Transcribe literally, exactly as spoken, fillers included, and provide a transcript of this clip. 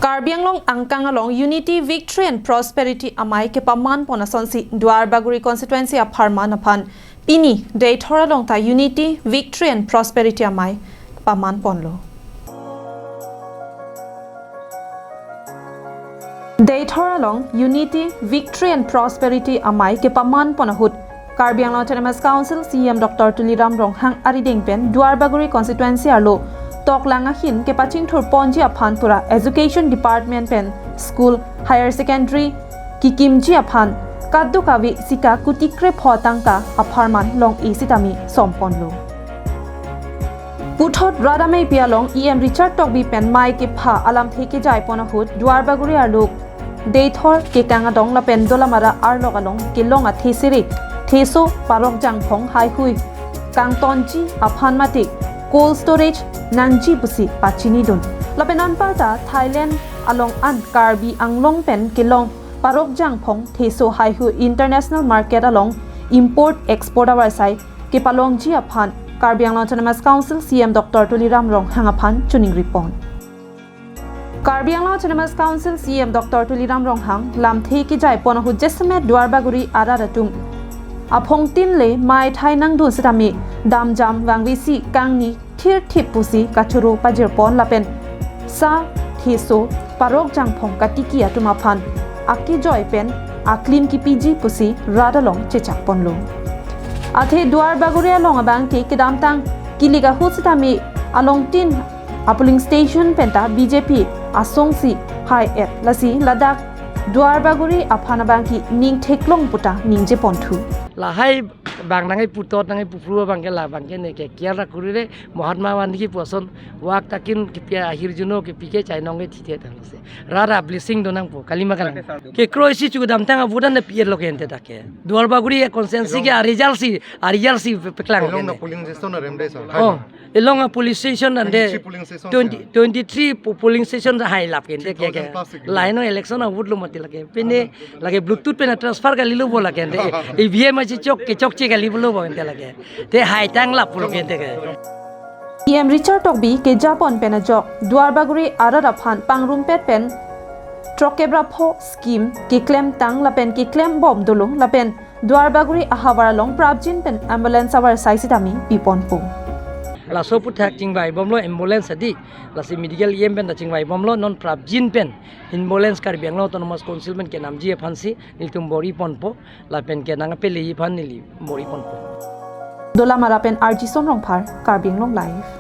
Karbi Anglong angkang along Unity, Victory and Prosperity amei kepaman pon asonsi Duarbagori constituency apharman aphan pini Deithor along ta Unity, Victory and Prosperity amei paman ponlo. Deithor along Unity, Victory and Prosperity amei kepaman pon ahut Karbi Anglong Autonomous Council C E M Doctor Tuliram Ronghang arideng pen Duarbagori constituency arlo toklang ahin kepachingthur ponji aphan pura Education Department pen school, higher secondary kekimji aphan kadokave sika kuti krepho tangka apharman long-e sitame som ponlo. Puthot rat ameipi along E M Richard Tokbi pen mei kepha alamthe kejai pon ahut Duarbagori arlo Deithor, Kekang Adong lapen Dolamara arlok along kelong athesere, theso, parok jangphong haihui kangtonji aphan mate cold storage nangji pusi pachinidun. Lapen anparta Thailand along an Karbi Anglong pen kelong parok jangphong, theso haihui international market along import export avarsai kepalongji aphan Karbi Anglong Autonomous Council C E M Doctor Tuliram Ronghang aphan choningri pon. Karbi Anglong Autonomous Council C E M Doctor Tuliram Ronghang lamthe kejai pon ahut jasemet Duarbagori arat atum aphongtin le mei thai nangdun sitame damjam vangvesi kangni thirthip pusi kachoro pajir pon lapen sa, theso, parok jangphong katiki atum aphan akejoi pen aklim kipiji pusi rat along chechak ponlo. Athe Duarbagori along abangke kedamtang kilik ahut sitame alongtin a polling station penta B J P asongsi hai-et, lasi ladak Duarbagori aphan abangke ning theklong puta ningje ponthu. Lahai bang nangkepu tot nangkepu phru abangke la abangke ne ke kiar ra kurire Mahatma Gandhi kipu ason wak takin kipi ahirjuno kipi ke chainong ke thithe tanglo se. Rara blessing do nangpo, kalima kalang. Kekroi si chu kedamtang abudan ne pier lo ke ente ta ke. Duarbagori constituency ke a result si, a result si peklang Elong ke na ne. Polling station arem de sa. Oh, elong a police station ande twenty-three polling station twenty-three po-, polling station hai lap ke ente ke ke. Three thousand plus ke. Laino election a vote lo mati lake. Pine lake Bluetooth pen transfer kalilo bo lake ente. E V M achi chok ke chokche kalilo bo ente lake. Te hai tang lap pulo ke ente ke. E M Richard Tokbi kejapon pen ajok Duarbagori arat aphan pangrumpet pen throk kep ra pho scheme keklemtang lapen keklembom dolo lapen Duarbagori ahavar along prapjin pen ambulance avarsai sitame piponpo. Laso aphuthak chingvaibomlo ambulance adi, lasi medical E M pen ta chingvaibomlo, non prapjin pen ambulance Karbi Anglong Autonomous Council pen kenamji aphansi nelitum bor-i ponpo, lapen ke nangpele aphan neli bor-i ponpo. Dolamara pen R G Son Rongphar, Karbi Anglong Live.